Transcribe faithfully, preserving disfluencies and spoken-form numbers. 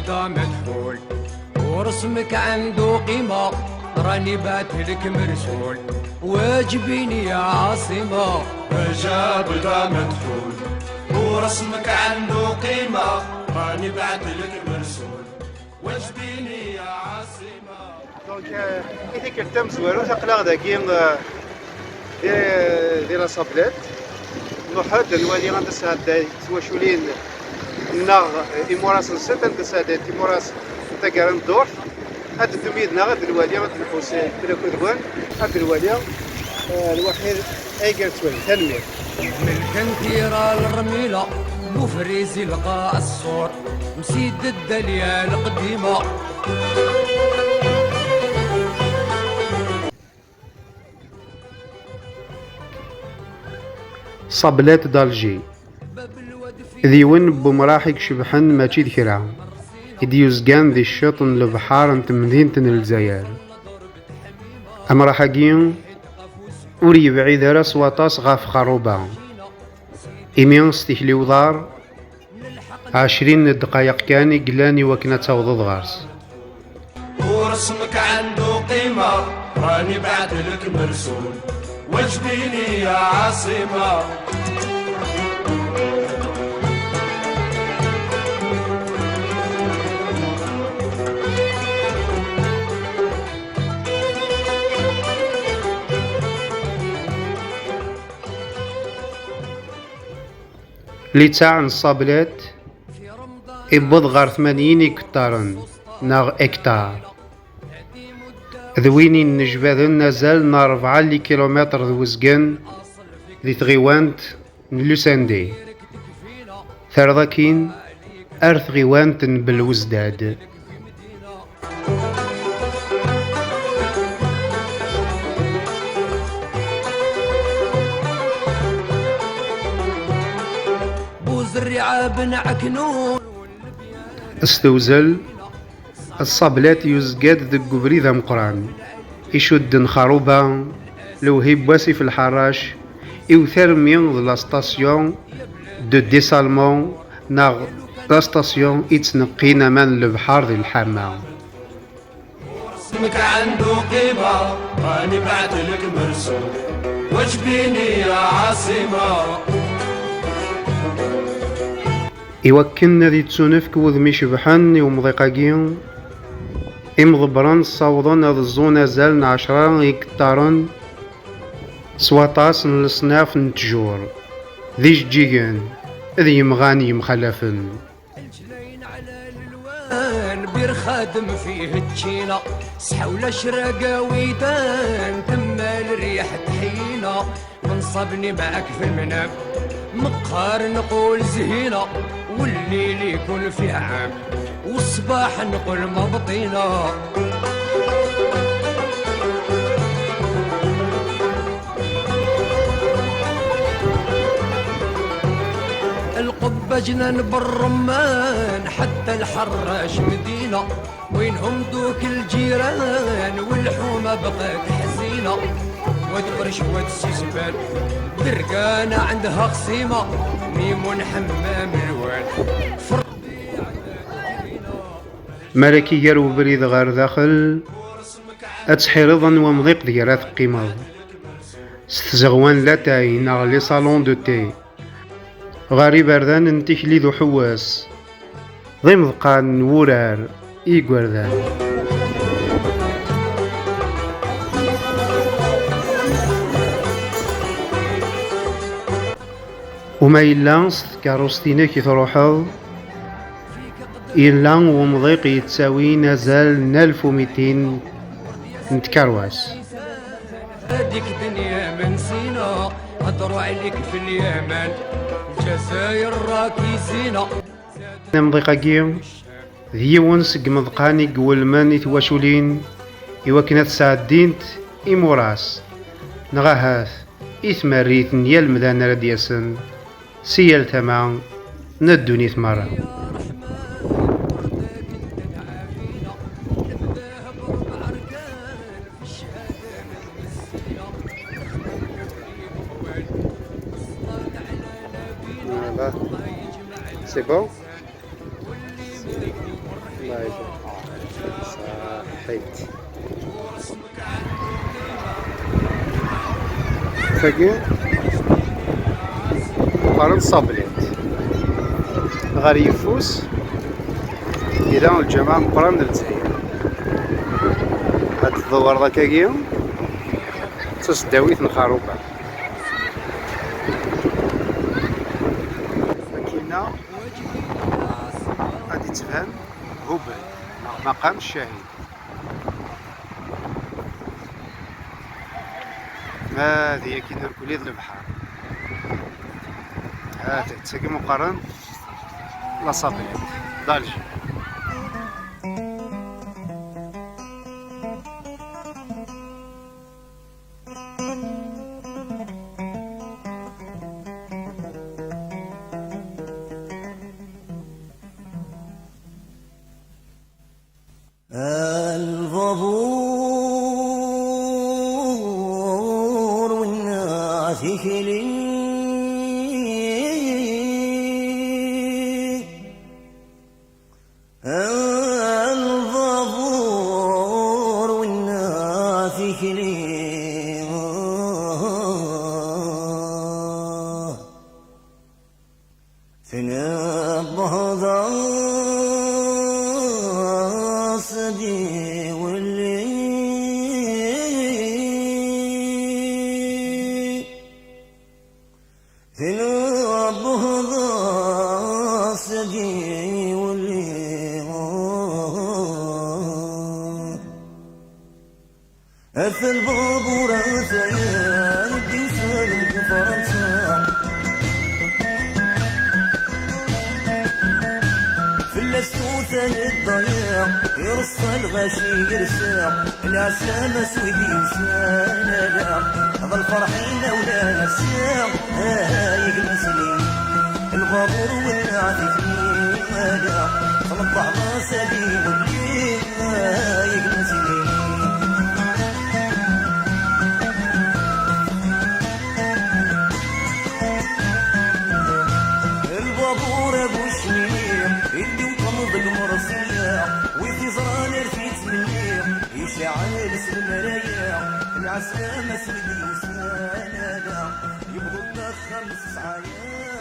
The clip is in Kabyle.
دا مدحول ورسمك عنده قيمة، راني بعت لك مرسول، واجبيني يا عاصمة. جاب دا مدحول ورسمك عنده قيمة، راني بعت لك مرسول، واجبيني يا عاصمة. Donc, euh, i tikkelt tamezwarut, aql-aɣ dagi, euh, di, di la Sablette. Nruḥ-d, nwali anda sɛedday twaculin-nneɣ imuras-nsent, anda sɛeddayent imuras n taggara n ddurt. Ad d-teddum yid-neɣ, ad nwali, ad nḥus akked-wen, ad nwali, eh, lwaḥid ay gar ttwali. Tanemmirt. Melken tira lrmila, bufriz ilqa الصور, msid الدالية القديمة. Sablette d'Alger d yiwen n wemraḥ i icebḥen mačči d kra, i d-yuzgan di cciṭ n lebḥer n temdint n Lezzayer. Amraḥ-agi ur yebɛid ara s waṭas ɣef Xerruba, imi s tikli uḍar, ɛecrin n ddqayeq kan i yellan i wakken ad tawḍeḍ ɣer-s. ورسمك عنده قيمة، راني بعت لك مرسوم، واجبيني يا عاصمة. Litteɛ n Sablette iwweḍ ɣer tmanyin ikeṭṭaren, neɣ hectares. D win yennejbaden azal n rebɛa n likilumitr d wezgen di tɣiwant n Lusendé. Terreḍ akkin ar tɣiwant n Belwezdad. S tewzel, Sablette yuzga-d deg ubrid ameqqran, icudden Xerruba, Lewhib Wasif Lḥerrac, iwet armi d la station de dessalement neɣ la station ittneqqin aman n lebḥer di lḥama. اسمك عنده قيمة، راني بعت لك مرسوم، واجبيني يا عاصمة. Iwakken ad ittunefk wudem icebḥen i umḍiq-agi, imḍebbren ssawḍen ad ẓẓun azal n ɛecra n yikeṭṭaren s waṭas n leṣnaf n ttjur, d ijeǧǧigen, d yemɣan yemxalafen. Lǧlayen ɛla lelwan, bir xadem fih tčina, sḥawla crag awidan, temmal rriḥ tḥina, menṣabni mɛak fi lmnam, meqqar nqul zhina, wallil ikun fih ɛam, u ṣṣbaḥ nqul mabṭina. القبة جنان بالرمان، حتى الحراش مدينة، وينهم دوك الجيران، والحومة بقات حزينة. واد قرش واد السيسبان، درقانة عندها خصيمة، ميمون حمام الوان. فرقي على الدينة. Mi ara k-iger ubrid ɣer daxel, ad tḥireḍ anwa amḍiq deg ara teqqimeḍ. S tzeɣwa n latay neɣ les salons de thé. Ɣer iberdan n tikli d uḥewwes, d imeḍqan n wurar i yigerdan. Uma yella s tkeṛṛust-inek i truḥeḍ, yella wemḍiq yettawin azal n alef u mitin n tkerwas. هذيك دنيا ما نسينا، هضروا عليك في اليمن، الجزائر راكي زينة. Amḍiq-agi d yiwen seg imeḍqan i iwulmen i twaculin i wakken ad sɛeddint imuras, neɣ ahat i tmerrit n yal mdan ara d-yasen si yal tama n ddunit merra. Voilà. C'est bon ? C'est bon. Ṣaḥit. Tagi qqaren Ṣablit. Ɣer yeffus yella lǧameɛ meqqran n Lezzayer. Ad tdewreḍ akkagi, d tasdawit n Xaruba. Akkinna ad d-ittban Hubel neɣ Maqam Ccahid. Hadi akkin irkelli d lebḥer. Hadi, d tagi meqqaren La Sablette d'Alger. البابور والناس يكلي. البابور والناس يكلي. تنبهض صدي واللي، تنبهض صدي واللي. أث البابور أثيان بيسان بفرنسا. فلاس توثان الضياع، يرصى الغاشي يرسى. العسلامة سويدي وسان لا، هذا الفرحين ولا نسيا. آه، يا المسلمين. البابور والنعت ثمين مالا، صلب الله سليم والليل، آه، يا المسلمين. البابور أبو شمير، اللي وطن بالمرسية، وفي زران رفيت مني، يشعل اسم المرايا، العسلامة سيدي وسنانا، يبغوا الناس خمس ساعات.